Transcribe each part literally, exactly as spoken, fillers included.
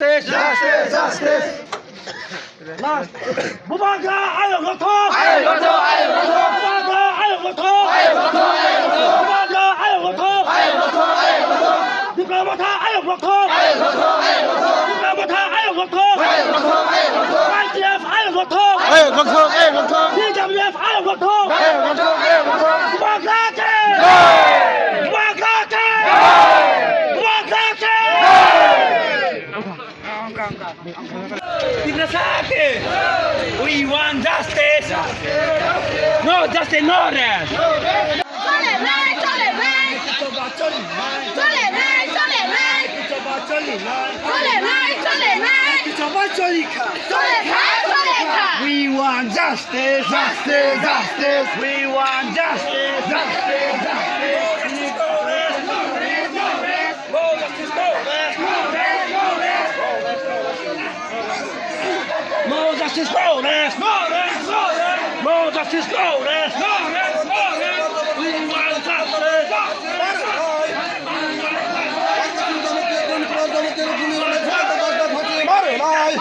Justice! Justice! Justice! Bubagra ayok rokthok! Ayok rokthok! Ayok rokthok! Bubagra ayok rokthok! Ayok rokthok! Ayok rokthok! Bubagra ayok rokthok! Ayok rokthok! Ayok rokthok! Tipra Motha ayok rokthok! Ayok rokthok! Ayok rokthok! Tipra Motha ayok rokthok! Ayok rokthok! Ayok rokthok! Y T F ayok rokthok! Ayok rokthok! Ayok rokthok! T W F ayok rokthok! Ayok rokthok! Ayok rokthok! Bubagra ke! Jai! Bubagra ke! Jai! Bubagra ke! Jai! Tiprasa ke! We want justice! No justice, no rest! Chole nai, chole nai! Chole nai, chole nai! Chole nai, chole nai! Chole kha, chole kha! We want justice! Justice, justice! We want justice! Justice, justice! No justice, no rest! No justice, no rest! No justice, no rest! No rest, no rest! No justice, no rest! No rest, no rest! We want justice! Marinai!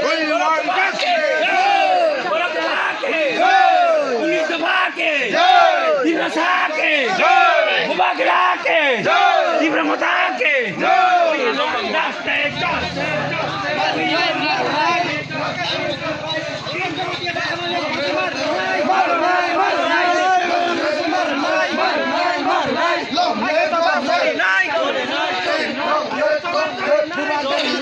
We want justice! Police Sabha ke! Jai! Tiprasa ke! Jai! Bubagra ke! Jai! Tipra Motha ke! Jai! Justice! Justice! Justice!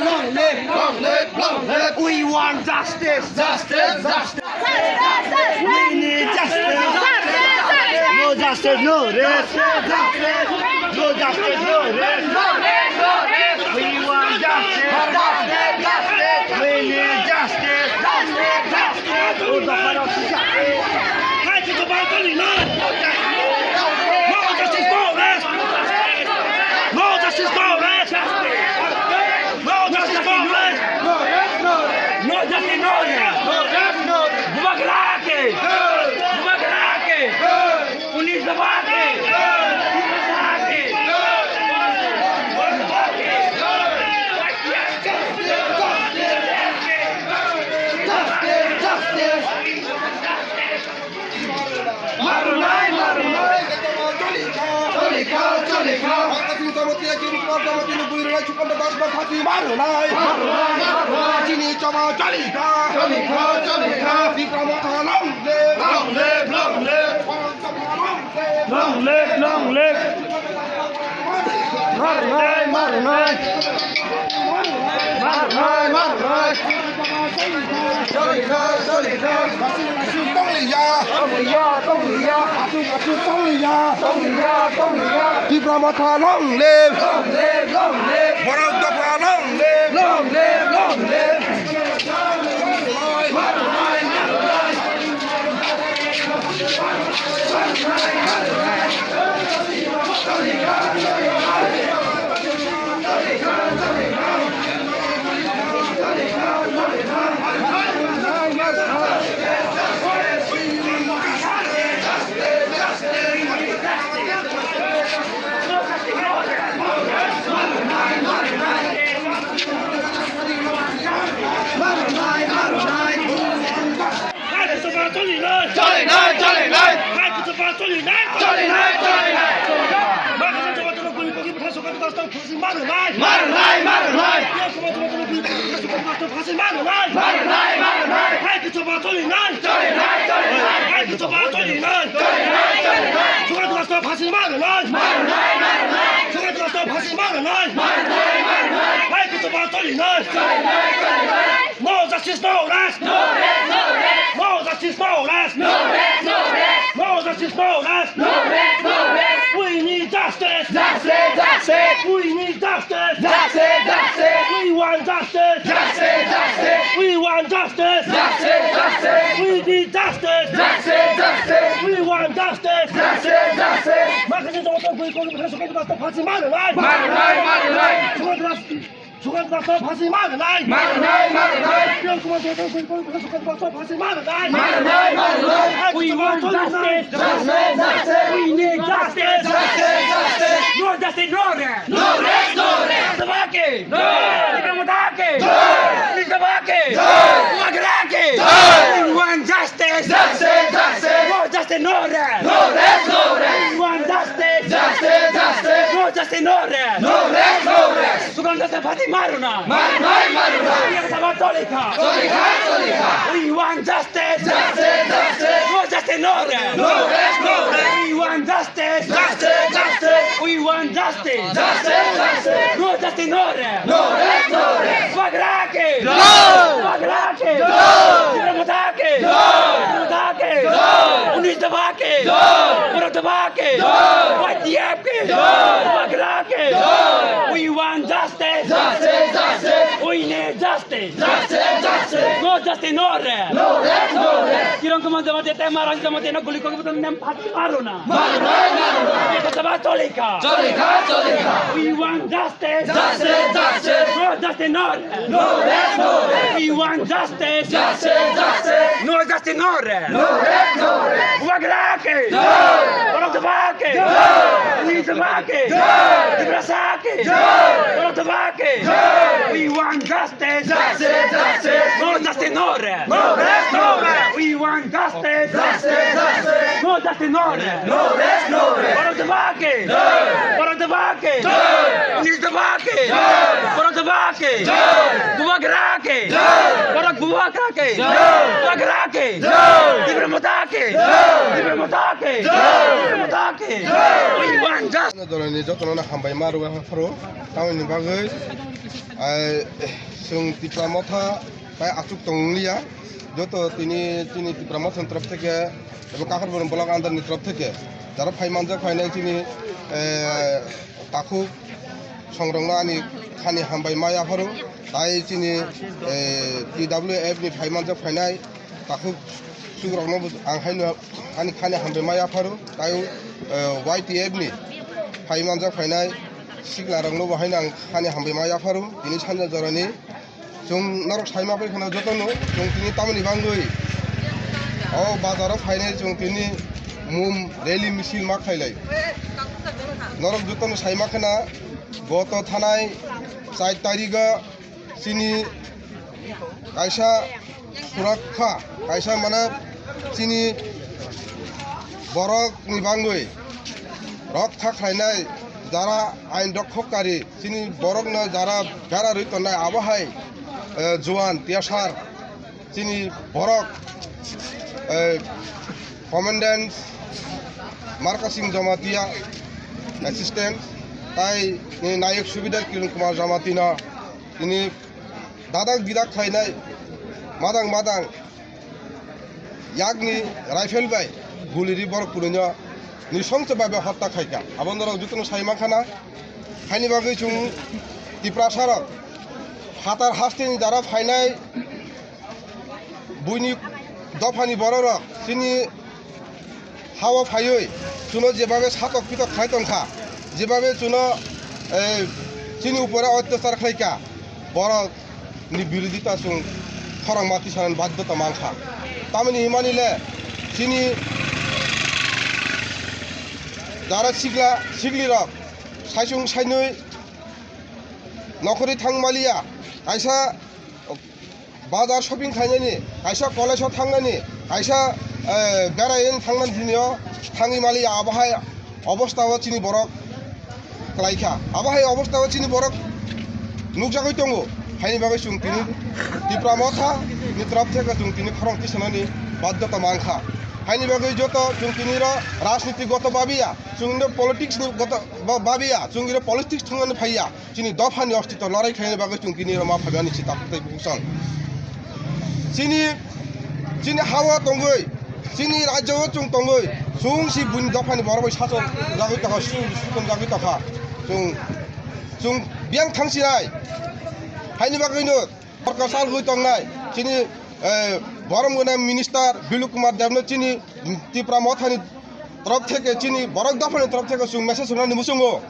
Long live! Long live! Long live! We want justice! Justice! Justice! We need justice! No justice, no rest! No justice, no rest! We want justice! We need justice! Justice! Justice! No justice, no rest! No justice, no rest! No justice, no rest! No justice, no rest! Bubagra ke! Bubagra ke! Police Sabha ke! Tipra Motha ke! Marinai, marinai! Choli kha, choli kha! Marinai, marinai! Chini chama choli kha! Choli kha, choli kha! Tipra Motha long live! Long live, long live! Long live, long live! Marinai, marinai! Marinai, marinai! Choli kha, choli kha! Aswk, aswk tongliya! Tongliya, tongliya! Aswk, aswk tongliya! Tongliya, tongliya! Tipra Motha long live! Long live, long live! Borok Dopha long live! Long live, long live! Hai, Tipra Motha choli nai! Choli nai, choli nai! Hai, Tipra Motha choli nai! Choli nai, choli nai! Marinai, marinai! Marinai, marinai! Marinai, marinai! Hai, Tipra Motha choli nai! Choli nai, choli nai! Hai, Tipra Motha choli nai! Choli nai, choli nai! Tipra Motha phansi marinai! Marinai, marinai! Tipra Motha phansi marinai! Marinai, marinai! Hai, Tipra Motha choli nai! Choli nai, choli nai! No justice, no rest! No rest, no rest! No justice, no rest! No rest, no rest! No justice, no rest! No rest, no rest! We need justice! Justice, justice! We need justice! Justice, justice! We want justice! Justice, justice! We want justice! Justice, justice! We need justice! Justice, justice! We want justice! Justice, justice! Makhani joto gwi kong phansi marinai! Marinai, marinai! Sukan Basa phasi ma rwnai. Ma rwnai, ma rwnai. Kiran Kumar Debbarma Sukan Basa phasi ma rwnai. Ma rwnai, ma rwnai. We want justice. Justice, justice. We need justice. Justice, justice. No justice, no rest. No rest, no rest. Debbarma ke. Jai. Debbarma ke. Jai. Debbarma ke. Jai. Magra ke. Jai. We want justice. Justice, justice. No justice, no rest. No rest, no rest. We want justice. Justice, justice. No justice, no rest. No rest, no rest. Sukan Basa phasi ma rwnai. Ma rwnai, ma rwnai. Yang sama tolika. Tolika, tolika. We want justice. Justice, justice. No justice, no rest. No rest, no rest. We want justice. Justice, justice. We want justice. Justice, justice. No justice, no rest. No rest, no rest. Magra ke. Jai. Magra ke. Jai. Debbarma ke. Jai. Debbarma ke. Jai. Unis Debbarma ke. Jai. Borok Debbarma ke. Jai. Y T F ke. Jai. Magra ke. Jai. We want justice. Justice, justice. We need justice. Justice, justice. No justice, no rest. No rest, no rest. Kiran Kumar Debbarma tei Maharaj Debbarma no guli kok butam nem phati ma rwnai. Ma rwnai, ma rwnai. Yang sama tolika. Tolika, tolika. We want justice. Justice, justice. No justice, no rest. No rest, no rest. We want justice. Justice, justice. No justice, no rest. No rest, no rest. Bubagra ke. Jai. Borok Debbarma ke. Jai. Unis Debbarma ke. Jai. Tiprasa ke. Jai. Borok Debbarma ke. Jai. We want justice. Justice, justice. No justice, no rest. No rest, no rest. We want justice. Justice, justice. No justice, no rest. No rest, no rest. Borok Debbarma ke. Jai. Borok Debbarma ke. Jai. Unis Debbarma ke. Jai. Borok Debbarma ke. Jai. Bubagra ke. Jai. Borok Bubagra ke. Jai. Bubagra ke. Jai. Debbarma ke. Jai. Debbarma ke. Jai. Debbarma ke. Jai. We want justice. Jotono hambai ma rwui phuru tamoni bagwi, ai, chwng Tipra Motha bai achuk tong liya. Joto tini, tini Tipra Motha ni torof theke ebo Kakarborok block under ni torof theke jara phai manjak phainai chini, eh, takhuk songrokno ani khani hambai ma yapharo. Tai chini, eh, T W F ni phai manjak phainai takhuk sukrokno bo ang haino ani khani hambai ma yapharo. Tai, eh, Y T F ni phai manjak phainai siklarokno bo haino ang khani hambai ma yapharo. Tini sanja jorani chwng norok saima pai kheno jotono chwng tini tamoni bangwi o bazaro phainai chwng tini mum rally misil ma khailai. Norok jotono saima khena goto thanai char tarigo chini kaisa surakha, kaisa mane chini borokni bangwi rokha khlainai jara ain rokkhokkari, chini borokno jara bera rwi tongnai, abo hai, eh, Juan Tiyasar, chini borok, eh, Commandant Markasing Jamatia, Assistant, tai ni Nayok Subedar Kiran Kumar Jamatino tini dadak didak khlainai madang madang yakni rifle bai guli ri borok kwrwino nisongso bai bai hotta khaikha. Abo norok jotono sai mankha na. Haini bagwi chwng Tiprasa rok phatar hasteni jara phainai buini dophani borok rok chini hao phaiwi chwngno jebabe satok pitok khai tongkha, jebabe chwngno, eh, chini upore otyachar khlaikha, borok ni birodita chwng khorang ma tisanani badhyota mankha. Tamoni himani le chini jara sikla siklirok saichung sainwi nokhorwi thang maliya, kaisa bazar shopping khainani, kaisa college o thangnani, kaisa, eh, beraina thangnani dinio thangwi maliya, abo hai obostha o chini borok kwlaikha. Abo hai obostha o chini borok nukjagwi tongo. Haini bagwi chwng tini Tipra Motha ni torof theke chwng tini khorang tisanani badhyota mankha. Haini bagwi joto chwng tini ro rajniti goto babiya, chwng no politics ni goto ba-, babiya, chwng ro politics thwngmani phaiya. Chini dophani ostitw lorai khlaina bagwi chwng tini roma phaimani si takhuk tei bukhuk song. Chini, chini hao tongwi, chini rajyo o chwng tongwi, chwng si buini dophani borok bai sachok jagwi tokha, su-, sukom jagwi tokha. Chwng, chwng biyang thangsinai. Haini bagwino sorkar salgwi tongnai. Chini, eh, borom gwnang minister Bilu Kumar Debno chini Tipra Mothani torof theke, chini borok dophani torof theke chwng message rwnani muchungo.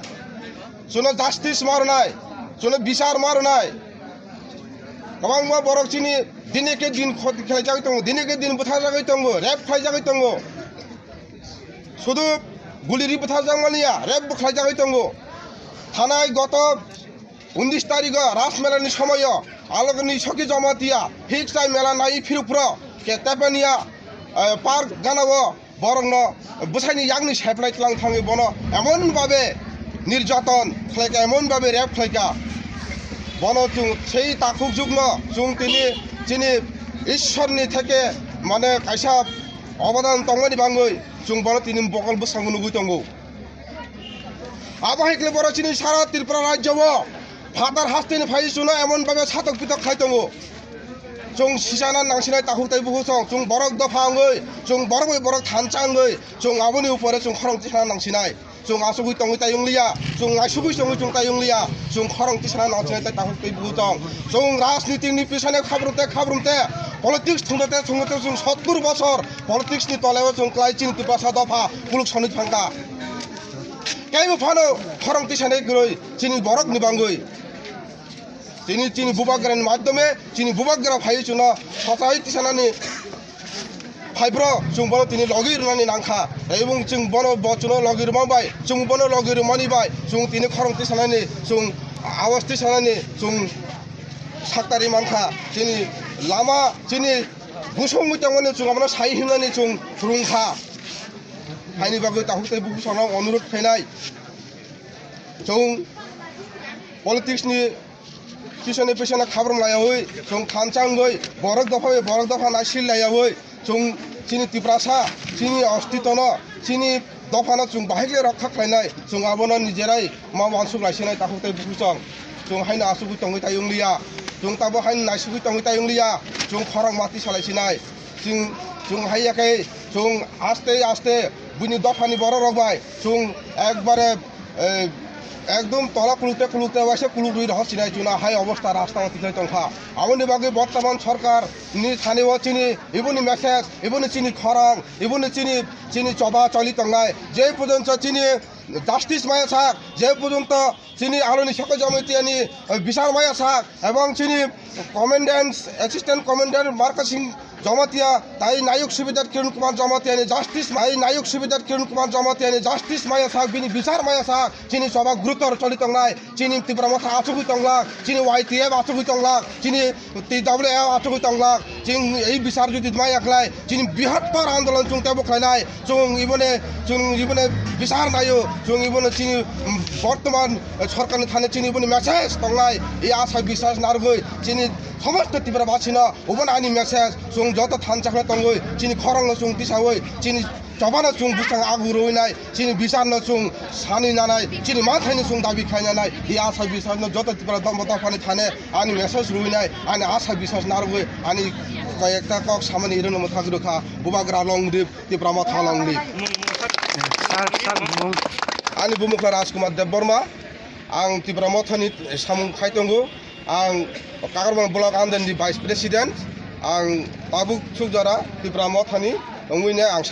Chwngno justice ma rwnai. Chwngno bichar ma rwnai. Kwbangma borok chini dini ke din khot khlaijagwi tongo, dini ke din butharjagwi tongo, rep khlaijagwi tongo. Sudu guli ri butharjak maliya, rep bo khlaijagwi tongo. Thanai goto unis tarigo Raj Mela ni somoyo Alogni Soki Jamatia Hiksai Mela nai phirupro ke Tepania, eh, park ganao borokno bwsaini yakni seplai tlang thangwi bono emon babe nirjaton khlaika, emon babe rep khlaika. Bono chwng sei takhuk jukno chwng tini chini Ishwarni theke mane kaisa obodan tongmani bangwi chwng bono tini bokol bwskango nugwi tongo. Abo hai khe borok chini sara Tripura rajyo o phatar hasteni phai chwngno emon babe satok pitok khai tongo. Chwng sisana nangsinai takhuk tei bukhuk song, chwng borok dopha wngwi, chwng borok bai borok thansa wngwi, chwng aboni upore chwng khorang tisana nangsinai. Chwng asugwi tongwi tai wngliya, chwng naisugwi tongwi chwng tai wngliya, chwng khorang tisana nangsinai tai takhuk tei bukhuk tong. Chwng rajniti ni pisane khabrum te khabrum te, politics thwngte thwngte chwng sottur bosor politics ni toleo chwng klai chini Tiprasa dopha kuluk sonwi thangkha. Kaibo phano khorang tisanai kwrwi chini borok ni bangwi. Chini, chini bubagrani madhyome, chini bubagra phaiwi chwngno sochai tisanani phaibro chwng bono tini logi rwnani nangkha. Ebong chwng bono bo chwngno logi rwma bai, chwng bono logi rwmani bai, chwng tini khorang tisanani, chwng awas tisanani, chwng saktari mankha. Chini lama, chini busungwi tongmani chwng abono sai himnani chwng phrwngkha. Haini bagwi takhuk tei bukhuk songno onurot khainai. Chwng politics ni pisoni pisana khabrum laiyawi, chwng thansa wngwi, borok dopha bai borok dopha naisir laiyawi, chwng chini Tiprasa, chini ostitono, chini dophano chwng bahai khe rokha khlainai, chwng abono nijerai ma wansuk laisinai takhuk tei bukhuk song. Chwng haino asugwi tongwi tai wngliya, chwng tabo haino naisugwi tongwi tai wngliya, chwng khorang mati salaisinai. Chwng, chwng hai ya khe, chwng aste aste buini dophani borok rok bai, chwng ekbare, eh, ekdom tola kulukte kulukte waisa kuluk rwi rohor sinai chwngno hai obostha rasta o tiklai tongkha. Aboni bagwi bortoman sorkar ni thani o chini, iboni message, iboni chini khorang, iboni chini, chini choba choli tongnai. Je porjonto chini justice maya sak, je porjonto chini Aloni Soko Jamatia ni, eh, bichar maya sak, ebong chini commandant, assistant commandant Marka Singh Jamatia, tai Nayok Subedar Kiran Kumar Jamatia ni justice, tai Nayok Subedar Kiran Kumar Jamatia ni justice maya sak, bini bichar maya sak, chini choba gurutor choli tongnai, chini Tipra Motha achugwi tonglak, chini Y T F achugwi tonglak, chini T W F achugwi tonglak, chini ei bichar jodi maya khlai, chini bihator andolon chwng tebo khlainai. Chwng iboni, chwng iboni bichar naio, chwng iboni chini, mm, bortoman, eh, sorkarni thani chini iboni message tongnai, ei asa biswas narwgwi chini somosto Tripura basino uboni ani message, chwng joto thansa khe tongwi chini khorangno chwng tisawi chini chobano chwng bwskango agu rwinai, chini bicharno chwng sanwi nanai, chini manthaino chwng dabi khlai nanai, ei asa biswasno joto Tripura dopha dophani thani ani message rwinai, ani asa biswas narwgwi ani koi ekta kok samani irwino mwthagwi rwkha, Bubagra long live. Tipra Motha long live. Sir, sir, bumung. Ani bumung khe Rajkumar Debbarma. Ang Tipra Mothani samung khai tongo. Ang Kakarban Block under ni Vice President. Ang tabuk Sukjora Tipra Mothani wngwi ne ang